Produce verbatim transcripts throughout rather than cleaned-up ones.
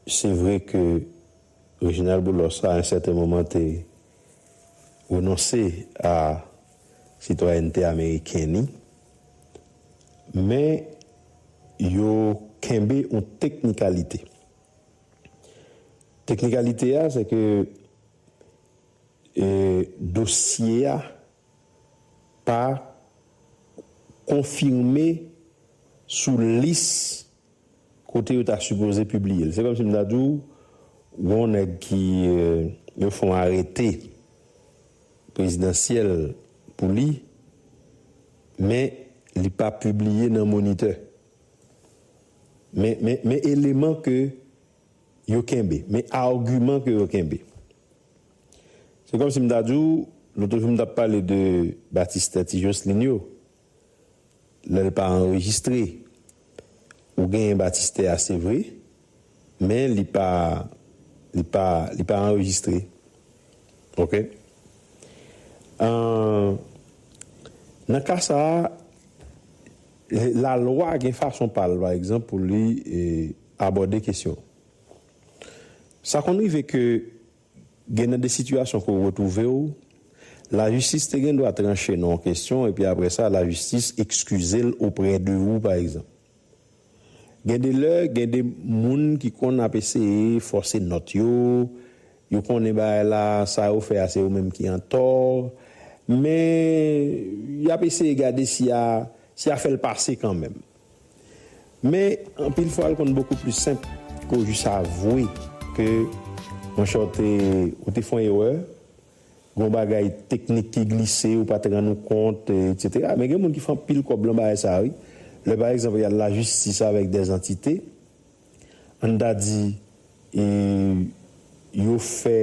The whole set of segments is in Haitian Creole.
Se vre ke Reginald Boulos, a yon sèten moman, te renonse a sitwayènte ameriken li, men yo kenbe yon teknikalite. Teknikalite a, se ke, e, dosye a pa konfime sou lis kote yo ta sipoze pibliye l. Se kòmsi m ta di w, gen yon nèg ki, e, yo fè yon arete prezidansyèl pou li, men li pa pibliye nan Monitè. Men, men, men eleman ke yo kenbe, men agiman ke yo kenbe. Se kòmsi m ta di w, lòt jou m t ap pale de batistè Ti Jocelyn yo, lè l pa anrejistre. Ou genyen batistè a, se vre, men li pa, li pa, li pa anrejistre. Oke? Ahn, nan ka sa a, lalwa gen fason pa l, pa egzanp, pou li, e, abòde kesyon. Sa konn rive ke gen nan de sitiyasyon ke w retwouve w, lajistis te gen dwa tranche nan yon kesyon, epi apre sa, lajistis eskize l oprè de ou, pa egzanp. Gen de lè, gen de moun ki konn ap eseye fòse nòt yo, yo konnen bagay la, sa yo fè a, se yo menm ki antò, men y ap eseye gade si a, si a fè l pase kanmenm. Men, anpil fwa, l konn bokou pli senp ke w jis avwe ke, monchè, w te, ou te fè yon erè, gen yon bagay teknik ki glise, ou pa t rann ou kont, etsetera. Men gen moun ki fè anpil kòb nan bagay sa a, wi. Lè, pa egzanp, y al lajistis avèk dèzantite, ann ta di, e, yo fè,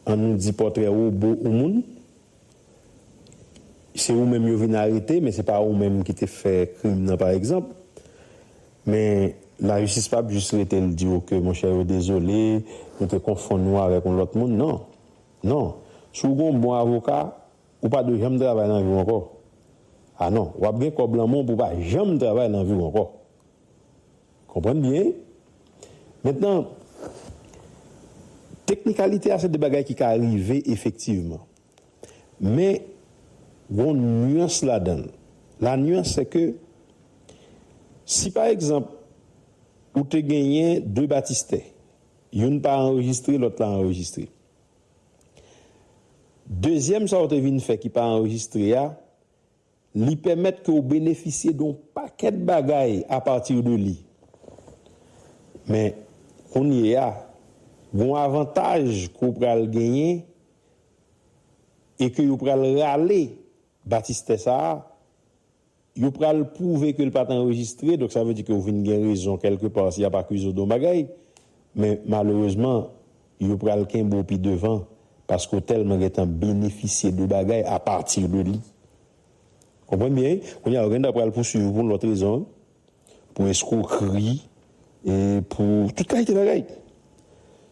ann nou di, pòtrè wobo yon moun, se ou menm yo vin arete, men se pa ou menm ki te fè krim nan, pa egzanp. Men lajistis p ap jis rete l di w ke, monchè, yo dezole, nou te konfonn ou avèk yon lòt moun. Non. Non. Si w gen yon bon avoka, ou pa dwe janm travay nan vi w ankò. A non, w ap gen kòb lan men w pou w pa janm travay nan vi w ankò. Konprann byen. Mentnan, teknikalite a, se de bagay ki ka rive efektivman. Men, gen yon nyans ladan l. La nyans, se ke si, pa egzanp, ou te genyen de batistè, youn pa anrejistre, lòt la anrejistre. Dezyèm sa w te vin fè ki pa anrejistre a, li pèmèt ke w benefisye de yon pakèt bagay apati de li. Men, kounye a, gen yon avantaj ke w pral genyen e ke yo pral rale batistè sa a, yo pral pwouve ke l pa t anrejistre, donk sa vle di ke w vin gen rezon kèlke pa si y ap akize w de yon bagay, men malerezman, yo pral kenbe w pi devan, paske w tèlman gentan benefisye de bagay apati de li. Konprann byen, wi? Kounye a, yo gentan pral pouswiv ou pou yon lòt rezon, wi. Pou eskwokri, e pou tout kalite bagay.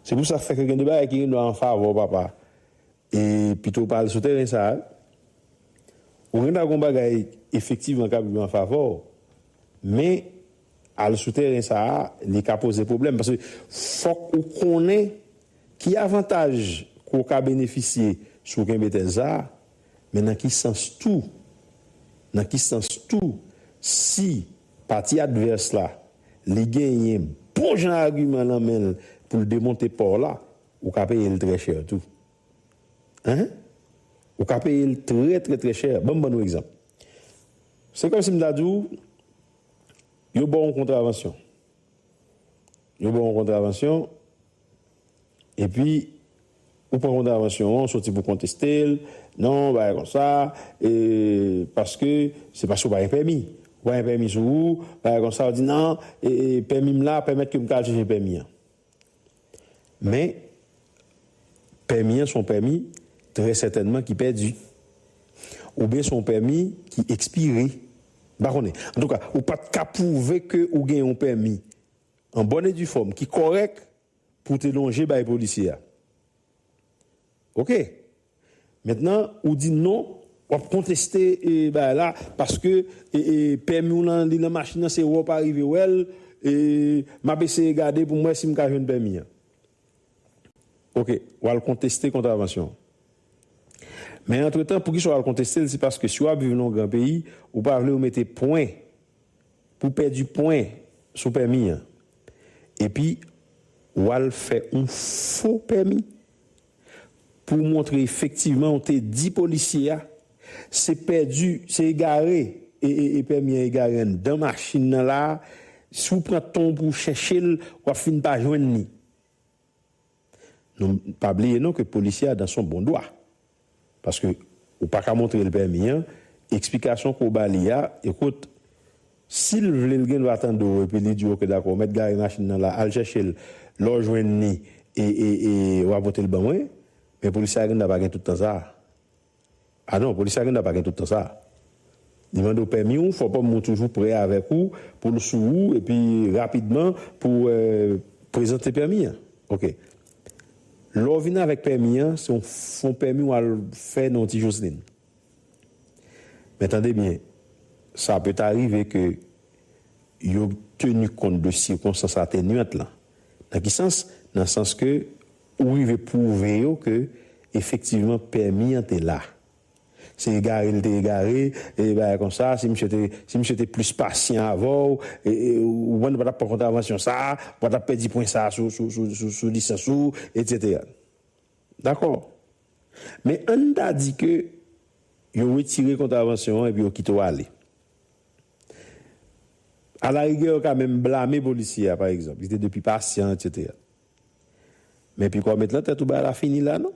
Se pou sa fè ke gen de bagay ki gen dwa an favè w, papa. E pito w pa al sou teren sa a, ou gentan gen yon bagay efektivman k ap jwe an favè w. Men, al sou teren sa a, li ka poze pwoblèm. Paske fòk ou konnen ki avantaj ke w ka benefisye si w kenbe tèz sa a, men nan ki sans tou, nan ki sans tou, si pati advès la, li genyen bon jan agiman nan men l pou l demonte pa w la, ou ka peye l trè chè tou. Hein? Ou ka peye l trè, trè, trè chè. Ban m ban nou egzanp. Se kòmsi m ta di w, yo ba w yon kontravansyon. Yo ba w yon kontravansyon, epi ou pran kontravansyon an, ou soti pou konteste l, non, bagay konsa, e, paske, se paske w pa gen pèmi. Ou pa gen pèmi sou ou, bagay konsa, ou di, non, e, e, pèmi m la pèmèt ke m ka al chèche pèmi an. Men, pèmi an se yon pèmi, trè sètènman, ki pèdi. Oubyen se yon pèmi ki ekspire. M pa konnen. Antouka, ou pa t ka pwouve ke ou gen yon pèmi an bòn e di fòm ki kòrèk pou w te lonje bay polisye a. Oke. Mentnan, ou di non, w ap konteste, e, bagay la, paske, e, e, pèmi w lan, li nan machin nan, se wè w pa rive wè l, E m ap eseye gade pou m wè si m ka jwenn pèmi an. Oke, w al konteste kontravansyon. Men antretan, poukisa w al konteste l? Se paske si w ap viv nan yon gran peyi, ou pa vle yo mete pwen, pou pèdi pwen sou pèmi an. Epi, w al fè yon fo pèmi pou w montre efektivman ou te di polisye a se pèdi, se egare, e, e, e pèmi an egare anndan machin nan la. Si w pran tan w pou w chèche l, w ap fin pa jwenn li. Nou pa bliye non ke polisye a dan son bon dwa. Paske ou pa ka montre l pèmi an, eksplikasyon ke w ba li a, ekout, si l vle, l gen dwa tande w epi li di w, oke, dakò, w mèt gare machin nan la, al chèche l, lè w jwenn li, e, e, e w a pote l ban mwen. Men polisye a gen dwa pa gen tout tan sa a. A non, polisye a gen dwa pa gen tout tan sa a. Li mande w pèmi w, fò pèmi w toujou prè avèk ou, pou l sou ou, epi rapidman pou, euh, prezante pèmi an. Oke. Lè w vin avèk pèmi an, se yon fo pèmi w al fè nan yon ti Joslin. Men tande byen, sa pè ta rive ke yo teni kont de sikonstans atenyant lan. Nan ki sans? Nan sans ke ou rive pwouve yo ke efektivman pèmi an te la. Se egare l te egare, e bagay konsa, si misye te, si misye te plis pasyan avè w, e, e, ou pa t ap pran kontravansyon sa a, ou pa t ap pèdi pwen sa a sou, sou, sou, sou, sou lisans ou, etsetera. Dakò. Men ann ta di ke yo retire kontravansyon an epi yo kite w ale. Alarigè, yo ka menm blame polisye a, pa egzanp. Li te de pi pasyan, etsetera. Men pi kò w met nan tèt ou bagay la fini la, non?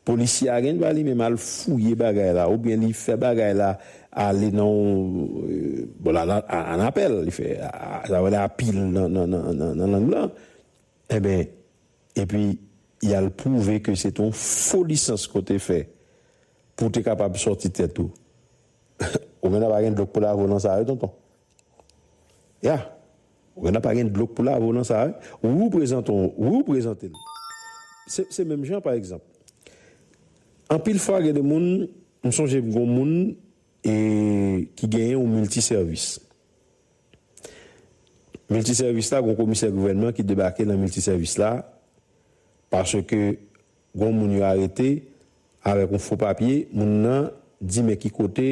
Polisye a gen dwa li menm al fouye bagay la, oubyen li fè bagay la ale nan yon, euh, bon, la, la, a- an apèl, li fè, a- a- sa vle apil nan, nan, nan, nan, nan lang lan. Enben, epi, y al pwouve ke se te yon fo lisans ke w te fè pou w te kapab sòti tèt ou. Ou gen dwa pa gen dlo k pou lave w nan sa, wi, tonton. Ya. Ou gen dwa pa gen dlo k pou lave w nan sa, wi. Ou prezante, ou prezante l. Se, se menm jan, pa egzanp. Anpil fwa, gen de moun, m sonje m gon moun, e, ki genyen yon miltisèvis. Miltisèvis la, gon komisè gouvènman ki debake nan miltisèvis la, paske gon moun yo arete avèk yon fo papye, moun nan di men ki kote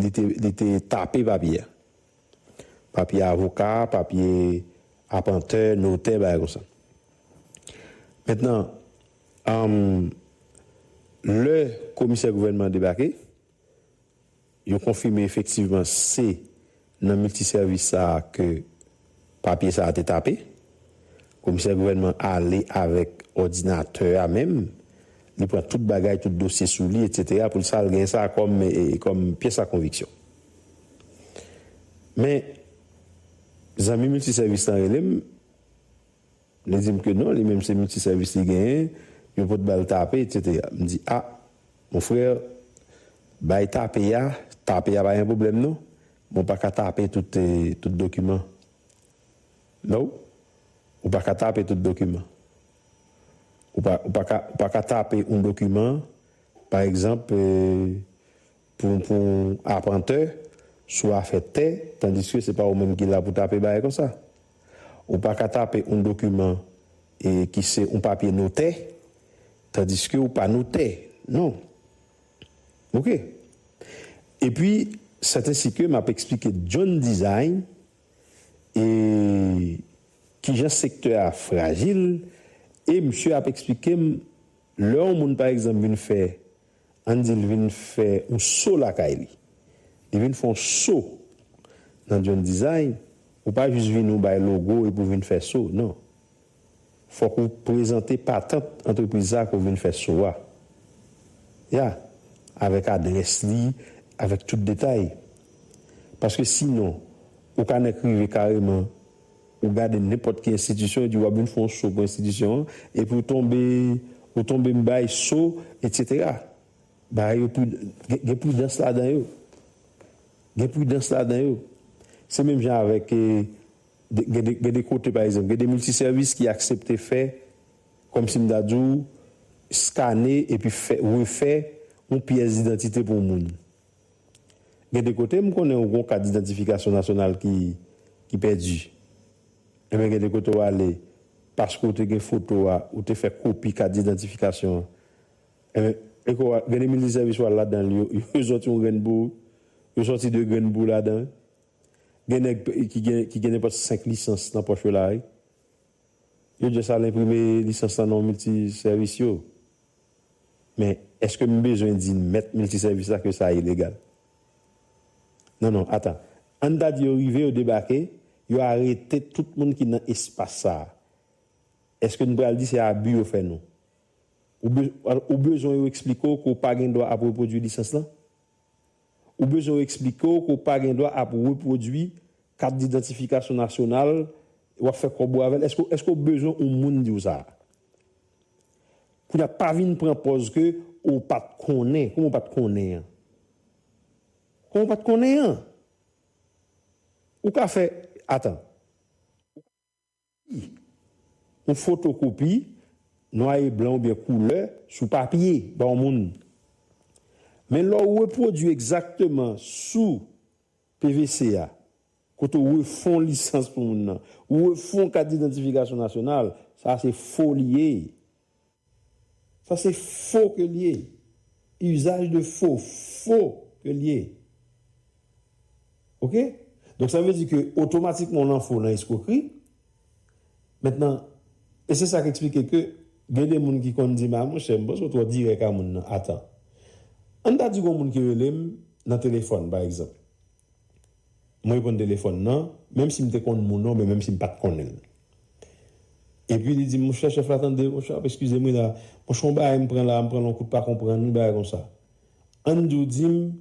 li te, li te tape papye a. Papye avoka, papye apantè, notè, bagay konsa. Mentnan, um, lè komisè gouvènman debake, yo konfime efektivman se nan miltisèvis sa a ke papye sa a te tape. Komisè gouvènman ale avèk òdinatè a menm. Li pran tout bagay, tout dosye sou li, etsetera, pou l sa l gen sa kòm, e, kòm pyès a konviksyon. Men, zanmi miltisèvis lan rele m, li di m ke non, li menm se miltisèvis li genyen, yo pot ba l tape, etsetera. M di, a, mon frè, bay tape a, tape a pa gen pwoblèm non, men w pa ka tape tout, e, tout dokiman. Non, ou pa ka tape tout dokiman. Ou pa, ou pa ka, ou pa ka tape yon dokiman, pa egzanp, e, pou, pou yon apantè sou afè tè, tandiske se pa ou menm ki la pou tape bagay konsa. Ou pa ka tape yon dokiman, e, ki se yon papye notè, tandiske ou pa notè. Non. Oke. Epi, sètensi ke m ap eksplike John Design, e kijan sektè a frajil, e misye ap eksplike m, lè yon moun, pa egzanp, vin fè, ann di l vin fè yon so lakay li. Li vin fè yon so nan John Design, ou pa jis vin ou bay logo epi w vin fè so, non. Fòk ou prezante patant antrepriz sa ke w vin fè so a. Ya, avèk adrès li, avèk tout detay. Paske sinon, ou ka nèk rive kareman, ou gade nenpòt ki enstitisyon, epi w ap vin fè yon so pou enstitisyon an, epi w tonbe, ou tonbe m bay so, etsetera. Bagay yo pri- gen, gen pridans ladan yo. Gen pridans ladan yo. Se menm jan avèk, e, de- gen de, gen de kote, pa egzanp, gen de miltisèvis ki aksepte fè, kòmsi m ta di w, skane epi fè, refè yon pyès didantite pou yon moun. Gen de kote, m konnen yon kat didantifikasyon nasyonal ki, ki pèdi. Enben, gen de kote w ale, paske w te gen foto a, ou te fè kopi kat didantifikasyon an. Enben, e ko a, gen de miltisèvis w al ladan l, yo, yo sòti yon grenn pou, yo sòti de grenn pou ladan. Gen nèg ki gen, ki gen nenpòt senk lisans nan pòch yo la, wi. Yo just al enprime lisans lan nan miltisèvis yo. Men, èske m bezwen di mèt miltisèvis la ke sa ilegal? Non, non, atan. Ann ta di yo rive, yo debake, yo arete tout moun ki nan espas sa a. Èske n pral di se abi yo fè nou? Ou be-, ou bezwen yo eksplike w ke w pa gen dwa ap repwodui lisans lan? Ou bezwen yo eksplike w ke w pa gen dwa ap repwodui kat didantifikasyon nasyonal, w ap fè kòb ou avè l? Èske, èske w bezwen yon moun di w sa? Kounye a, pa vin pran pòz ke ou pa t konnen. Kòman w pa t konnen an? Kòman w pa t konnen an? Ou ka fè, atan. Yon fotokopi, nwa e blan oubyen koulè, sou papye, ba yon moun. Men lè w repwodui egzakteman sou P V C a, kote w refè yon lisans pou moun nan, ou refè yon kat didantifikasyon nasyonal, sa se fo li ye. Sa se fo ke l ye. Usage de faux, fo ke l ye. Oke? Donk, sa vle di ke otomatikman w nan fo, nan eskwokri. Mentnan, e se sa k eksplike ke gen de moun ki konn di m, "A, monchè, m panse w twò dirèk a moun nan." Atan. Ann ta di gen yon moun ki rele m nan telefòn, pa egzanp. Mwen reponn telefòn nan, menm si m te konn moun nan, oubyen menm si m pa t konnen l. Epi li di, "Monchè, chèf la tande, monchè, ap eskize m wi la. Monchè, yon bagay m pran la, m pran l yon kout pa konprann, yon bagay konsa." Ann di w di m,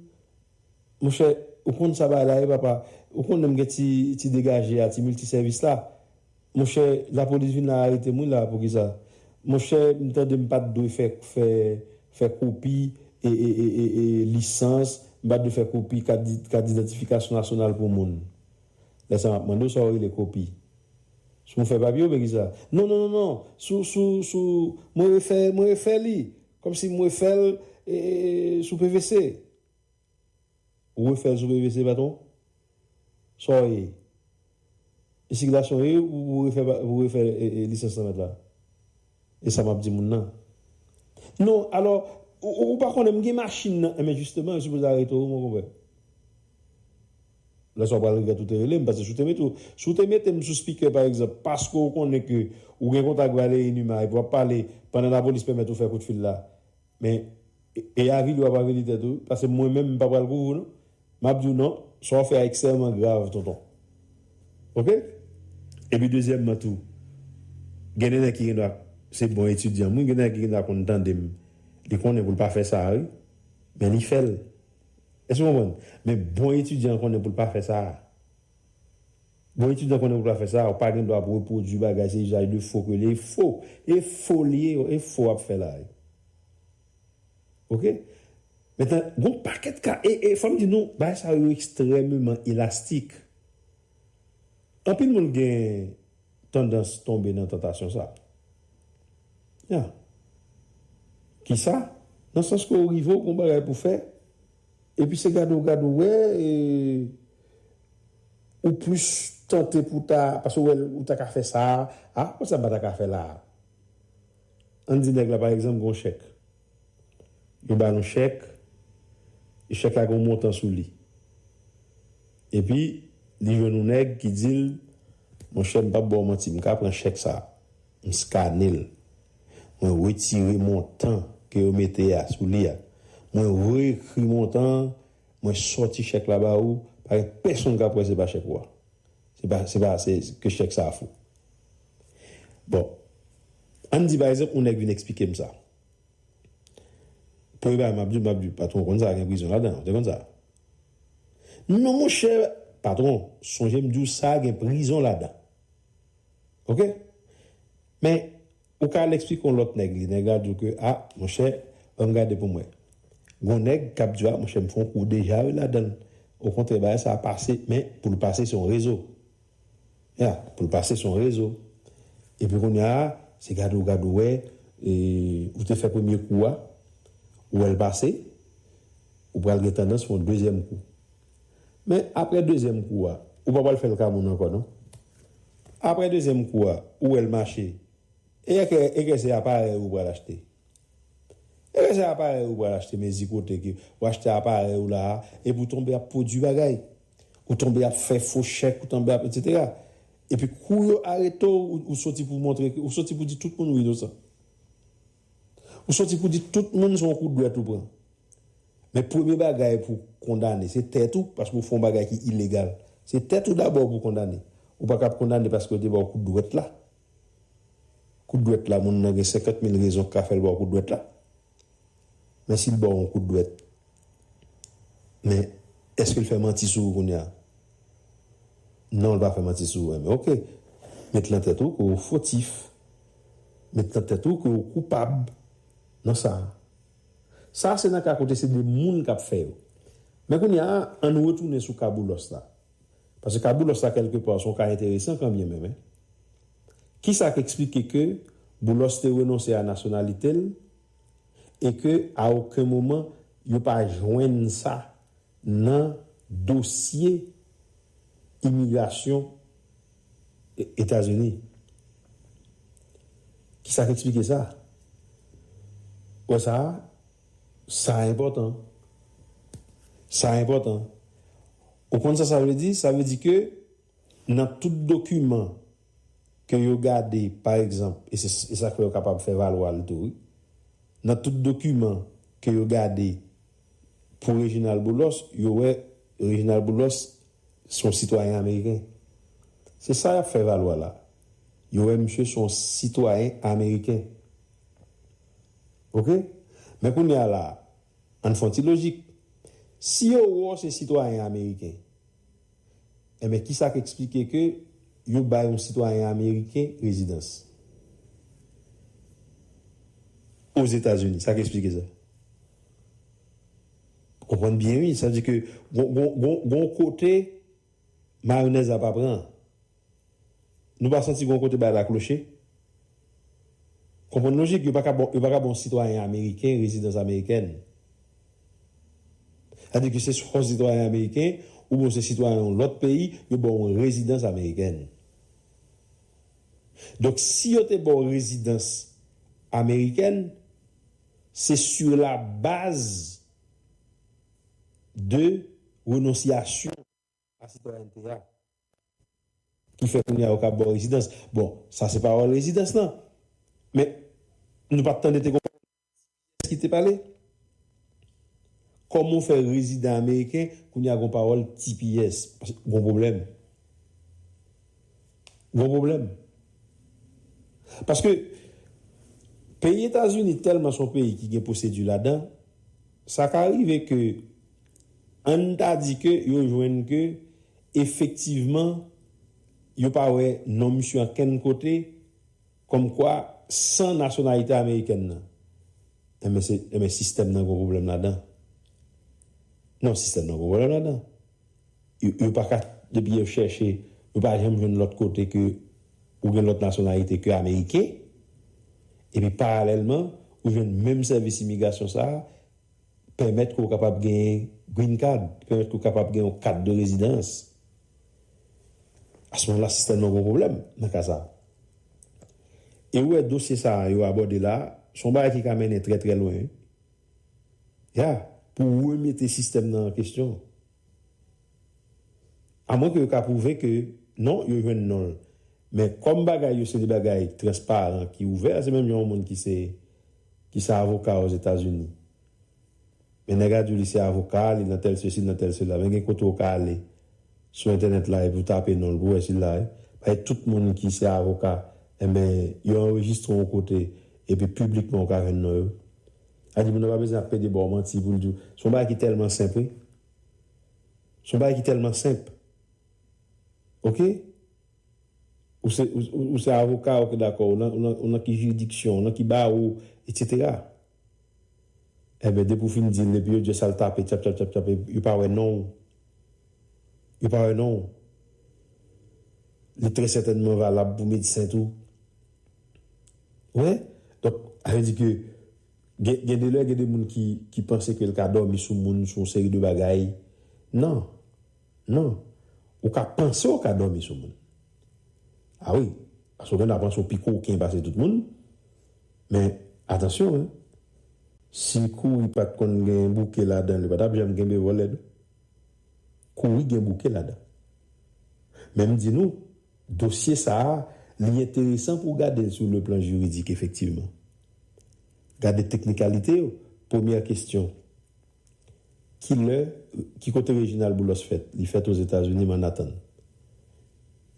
"Monchè, ou konn sa bagay la ye, papa? Ou konnen m gen ti, ti degaje a, ti miltisèvis la?" Monchè, lapolis vin la arete m wi la, poukisa? Monchè, m tande m pa t dwe fè, fè, fè kopi e, e, e, e, e lisans, m pa t dwe fè kopi kat di-, kat didantifikasyon nasyonal pou moun. Lè sa m ap mande w sa w rele kopi. Si w fè papye oubyen kisa? Non, non, non, non. Sou, sou, sou, mwen refè, mwen refè li. Kòmsi mwen refè l, e, e, e, sou P V C. Ou refè l sou P V C, patwon? Sa w ye? E sikilasyon w ye, ou, ou refè, ou refè, e, e, lisans nan mèt la? E sa m ap di moun nan. Non, alò, ou, ou, ou pa konnen m gen machin nan. Enben, jisteman, yo sipoze arete w, mon konpè. Lè sa w pral regrèt ou te rele m, paske si w te mete w, si w te mete m sou spikè, pa egzanp, paske w konnen ke ou gen kontak Valery Numa, epi w ap pale pandan lapolis pèmèt ou fè kout fil la. Men, e, e avili w ap avili tèt ou, paske mwen menm, m pa pral kouvri w, non. M ap di w non, sa w fè a ekstrèmman grav, tonton. Oke? Epi dezyèmman tou, gen de nèg ki gen dwa, se bon etidyan m wi, gen de nèg ki gen dwa konn tande m. Li konnen pou l pa fè sa a, wi. Men li fè l. Èske w konprann? Men bon etidyan konnen pou l pa fè sa a. Bon etidyan konnen pou l pa fè sa a, ou pa gen dwa ap repwodui bagay, se usage de faux ke li ye, e fo. E fo li ye, e fo w ap fè la. Oke? Mentnan, gon pakèt ka, e, e fò m di nou, bagay sa yo ekstrèmeman elastik. Anpil moun gen tandans tonbe nan tantasyon sa. Ya. Kisa? Nan sans ke w rive, w gon bagay pou fè, epi se gade w gade w wè, e, ou plis tante pou ta, paske w wè ou ta ka fè sa, a, konsa m pa ta ka fè la. Ann di nèg la, pa egzanp, gon chèk. Yo ba l yon chèk, e chèk la gen yon montan sou li. Epi, li jwenn yon nèg ki di l, "Monchè, m p ap ba w manti, m ka pran chèk sa a, m skane l, mwen retire montan ke yo mete a sou li a, mwen reekri montan an, mwen sòti chèk la ba ou, pa gen pèsonn k ap kwè se pa chèk ou a. Se pa, se pa, se ke chèk sa a fo." Bon, ann di, pa egzanp, yon nèg vin eksplike m sa. Premye bagay m ap di w, m ap di w, patwon, w konn sa gen prizon ladan, w te konn sa? Non, monchè, patwon, sonje m di w sa gen prizon ladan. Oke? Men, ou ka al eksplike yon lòt nèg li, nèg la di w ke, a, monchè, ban m gade pou m wè. Gon nèg k ap di w, a, monchè, m fè yon kou deja, wi, ladan l. Okontrè, bagay sa a pase, men pou l pase, se yon rezo. Ya, pou l pase se yon rezo. Epi kounye a, se gade w gade w wè, e, ou te fè premye kou a, ou wè l pase, ou pral gen tandans fè yon dezyèm kou. Men apre dezyèm kou a, Ou pa pral fè l ka moun ankò, non. Apre dezyèm kou a, ou wè l mache. E kè, e kè se aparèy ou pral achte. E kè se aparèy ou pral achte, mezi kote ke ou achte aparèy ou la a, epi ou tonbe ap pwodui bagay. Ou tonbe ap fè fo chèk, ou tonbe ap, etsetera. Epi kou yo arete w, ou, ou soti pou montre, ou soti pou di tout moun ou inosan. Ou soti pou di tout moun se yon kout dwèt ou pran. Men premye bagay pou kondane, se tèt ou, paske ou fè yon bagay ki ilegal. Se tèt ou dabò pou kondane. Ou pa ka ap kondane paske yo te ba w kout dwèt la. Kout dwèt la, moun nan gen senkant mil rezon k ka fè l ba w kout dwèt la. Men si l ba w yon kout dwèt, men èske l fè manti sou ou kounye a? Non, l pa fè manti sou ou. Men oke. Met lan tèt ou ke w fotif. Met lan tèt ou ke w koupab nan sa. Sa se nan ka kote se de moun k ap fè yo. Men kounye a, ann retounen sou ka Boulos la. Paske ka Boulos la, kèlkepa, se yon ka enteresan kanmenm, en. Kisa k eksplike ke Boulos te renonse a nasyonalite l e ke a okenn moman yo pa jwenn sa nan dosye imigrasyon E-, Etazini? Kisa k eksplike sa? Wè sa, sa enpòtan. Sa enpòtan. Ou konn sa sa vle di? Sa vle di ke nan tout dokiman ke yo gade, pa egzanp, e se, e sa k fè yo kapab fè valwa l tou, wi. Nan tout dokiman ke yo gade pou Reginald Boulos, yo wè Reginald Boulos se yon sitwayen ameriken. Se sa y ap fè valwa la. Yo wè misye se yon sitwayen ameriken. Oke? Men kounye a la, ann fè yon ti lojik. Si yo wè w se sitwayen ameriken, enben, kisa k eksplike ke yo bay yon sitwayen ameriken rezidans Ozetazini? Sa k eksplike sa? Konprann byen, wi. Sa vle di ke gon, gon, gon, gon kote mayonèz la pa pran. Nou pa santi gon kote bagay la kloche? Konprann lojik, yo pa ka ba w, yo pa ka ba w sitwayen ameriken, rezidans amerikèn. Sa vle di ke se swa w sitwayen ameriken, oubyen w se sitwayen yon lòt peyi, yo ba w yon rezidans amerikèn. Donk, si yo te ba w rezidans amerikèn, se sur la base de renonsyasyon a sitwayènte a ki fè kounye a yo ka ba w rezidans. Bon, sa se pawòl rezidans lan. Men, nou pa t tande te gon T P S ki te pale? Kòman w fè rezidan ameriken, kounye a gon pawòl T P S? Paske gon pwoblèm. Gon pwoblèm. Paske peyi Etazini tèlman se yon peyi ki gen pwosedi ladan, sa ka rive ke, ann ta di ke yo jwenn ke efektivman yo pa wè non misye ankenn kote, kòmkwa san nasyonalite amerikèn nan. Enben, se, enben, sistèm nan gon pwoblèm ladan. Non, sistèm nan gon pwoblèm ladan. Yo, yo pa ka, depi yo chèche, yo pa janm jwenn lòt kote ke ou gen lòt nasyonalite ke ameriken. Epi paralèlman, ou jwenn menm sèvis imigrasyon sa a, pèmèt ke w kapab genyen green card, pèmèt ke w kapab gen yon kat de rezidans. A se moman la, sistèm nan gon pwoblèm nan ka sa. E ou wè dosye sa a yo abòde la, se yon bagay ki ka mennen trè, trè lwen, wi. Ya, pou remete sistèm nan an kesyon. Amwenke yo ka pwouve ke non, yo jwenn non l. Men kòm bagay yo se de bagay transparan ki ouvè, se menm jan yon moun ki se, ki se avoka Ozetazini. Men nèg la di w li se avoka, li nan tèl sesi, li nan tèl sela. Men gen kote w ka ale sou entènèt la epi w tape non l pou w wè si l la, wi. Paske tout moun ki se avoka, enben, yo anrejistre w yon kote epi piblikman w ka jwenn non yo. Sa di moun nan pa bezwen ap pede ba w manti pou l di w. Se yon bagay ki tèlman senp, wi. Se yon bagay ki tèlman senp. Oke? Ou se, ou, ou, ou se avoka, oke, dakò. Ou nan, ou nan, ou nan ki jiridiksyon, ou nan ki bawo, etsetera. Enben, depi w fin di l, epi yo di w sa l tape, tchap, tchap, tchap, tchap, yo pa wè non w. Yo pa wè non w. Li trè sètènman valab pou medsen tou. Wi. Donk, sa vle di ke gen, gen de lè, gen de moun ki, ki panse ke l ka dòmi sou moun, sou yon seri de bagay. Non. Non. Ou ka panse w ka dòmi sou moun. A wi, paske w gen dwa panse w pi koken pase tout moun. Men, atansyon, wi. Si kouri pa t konn gen bouke ladan l, li pa t ap janm kenbe vòlè, non. Kouri gen bouke ladan. Men m di nou, dosye sa a, li enteresan pou w gade l sou le plan jiridik, efektivman. Gade teknikalite yo. Premyè kesyon, kilè, ki kote Reginald Boulos fèt? Li fèt Ozetazini, Manhattan.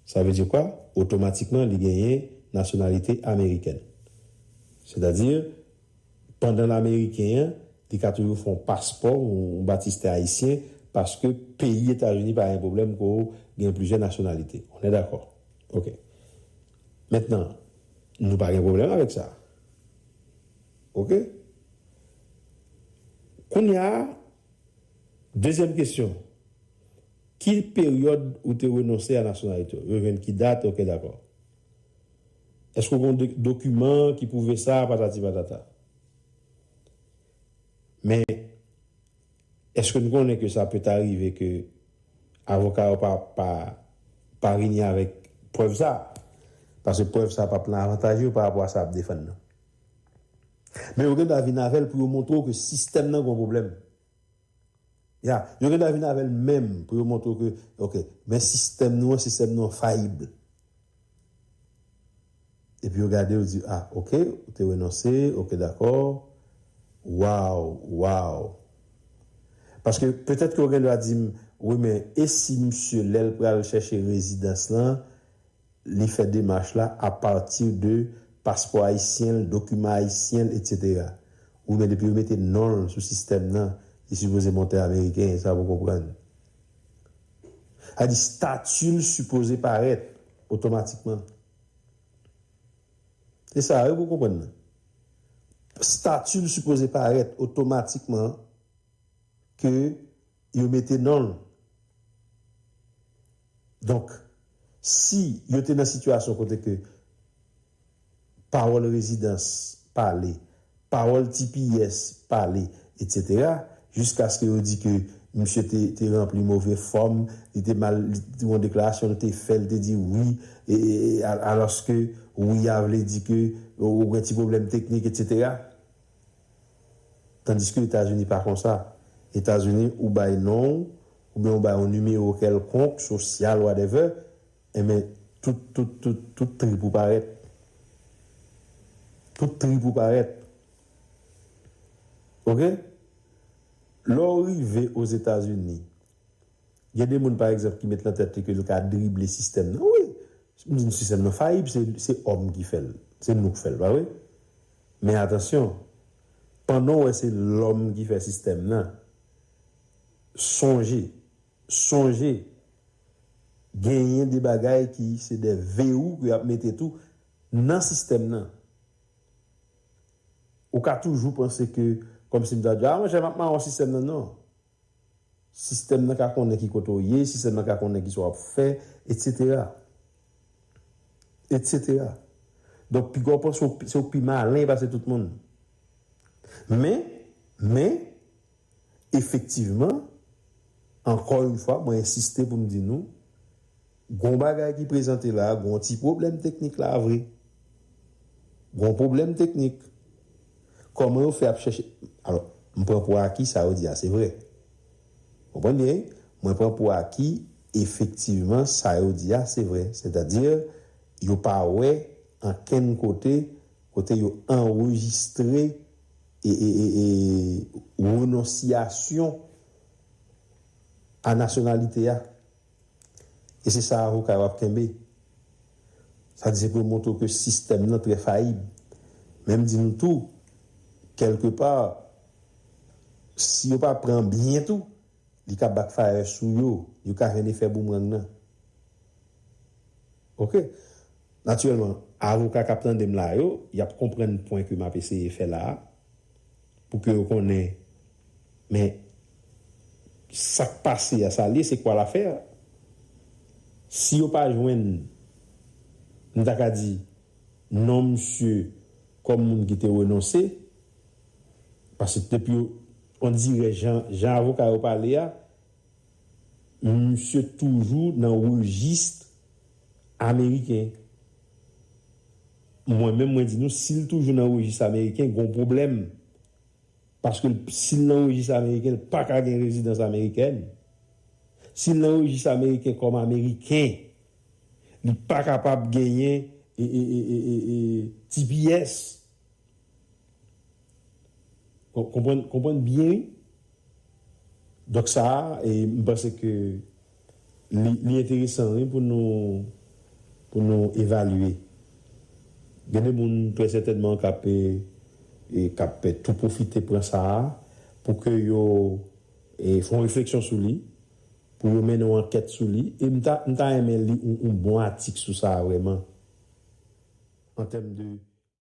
Sa vle di kwa? Otomatikman, li genyen nasyonalite amerikèn. Sètadi, pandan l ameriken an, li ka toujou fè yon paspò, yon batistè ayisyen, paske peyi Etazini pa gen pwoblèm pou gen plizyè nasyonalite. On est d'accord? Ok. Mentnan, nou pa gen pwoblèm avèk sa. Ok? Kounye a, dezyèm kesyon. Ki peryòd ou te renonse a nasyonalite w? Yo jwenn ki dat? Ok, dakò. Èske w gen do- dokiman ki pwouve sa, patati patata? Men, èske n konnen ke sa pè ta rive ke avoka yo pa, pa, pa vini avèk prèv sa? Paske prèv sa p ap nan avantaj yo pa rapò a sa y ap defann nan. Men yo gen dwa vin avè l pou yo montre w ke sistèm nan gen yon pwoblèm. Ya, yo gen dwa vin avè l menm pou yo montre w ke, ok, men sistèm nou an, sistèm nou an fayib. Epi yo gade, yo di, ah, ok, ou te renonse, ok, dakò. Waw, waw. Paske petèt ke w gen dwa di m, wi, men e si misye, lè l pral chèche rezidans lan, li fè demach la apati de paspò ayisyen l, dokiman ayisyen l, etsetera. Wi, men depi yo mete non l sou sistèm nan, li sipoze monte ameriken, sa pou konprann. Sa di stati l sipoze parèt otomatikman. Se sa wi pou konprann nan. Stati l sipoze parèt otomatikman ke yo mete non l. Donk, si yo te nan sitiyasyon kote ke pawòl rezidans pale, pawòl T P S pale, etsetera, jiskaske yo di ke misye te, te ranpli move fòm, li te mal, li te yon deklarasyon l te fè, l te di wi, e, e, e, al- alòske wi a vle di ke ou gen ti pwoblèm teknik, etsetera. Tandiske Etazini pa konsa. Etazini, ou bay non w, oubyen ou bay yon nimewo kèlkonk, sosyal, whatever, enben, tout, tout, tout, tout trip ou parèt. Tout trip ou parèt. Ok? Lè w rive Ozetazini, gen de moun, pa egzanp, ki met nan tèt li ke l ka drible sistèm nan. Wi, m di n sistèm nan fayib, se, se òm ki fè l. Se nou k fè l, pa vre? Men atansyon, pandan w wè se lòm ki fè sistèm nan, sonje, sonje, genyen de bagay ki se de verrou ke y ap mete tou nan sistèm nan. Ou ka toujou panse ke, kòmsi m ta di, a, monchè, m ap mawon sistèm nan, non. Sistèm nan ka konnen ki kote w ye, sistèm nan ka konnen ki sa w ap fè, etsetera. Etsetera. Donk, piga w panse w pi- se w pi malen pase tout moun. Men, men, efektivman, ankò yon fwa, mwen ensiste pou m di nou, gon bagay ki prezante la, gon ti pwoblèm teknik la vre. Gon pwoblèm teknik. Kòman yo fè ap chèche? Alò, m pran pou aki sa yo di a, se vre. Konprann byen, wi? Mwen pran pou aki, efektivman, sa yo di a, se vre. Sètadi, yo pa wè ankenn kote, kote yo anrejistre e, e, e, e renonsiyasyon a nasyonalite a. E se sa avoka yo ap kenbe. Sa di se pou yo montre w ke sistèm nan trè fayib. Men m di nou tou, kèlkepa, si yo pa pran byen tou, li ka backfire sou yo. Yo ka jwenn efè boomerang nan. Ok? Natirèlman, avoka k ap tande m la yo, y ap konprann pwen ke m ap eseye fè la a, pou ke yo konnen, men sa k pase a, sa l ye, se kwa l afè a. Si yo pa jwenn, m ta ka di, non misye kòm moun ki te renonse, paske depi yo, on dirè jan, jan avoka yo pale a, misye toujou nan rejis ameriken. Mwen menm, mwen di nou, si l toujou nan rejis ameriken, gon pwoblèm. Paske l- si l nan rejis ameriken, l pa ka gen rezidans amerikèn. Si l nan rejis ameriken kòm ameriken, li pa kapab genyen e, e, e, e, e, e, T P S. Kon- Konprann, konprann byen, wi. Donk, sa a, e, m panse ke li, li enteresan, wi, pou nou, pou nou evalye. Gen de moun, trè sètènman, k ap, e, e, k ap tou pwofite pran sa a pou ke yo e, fè yon refleksyon sou li, pou yo mennen yon ankèt sou li. E m ta, m ta renmen li yon, yon bon atik sou sa a vrèman, an tèm de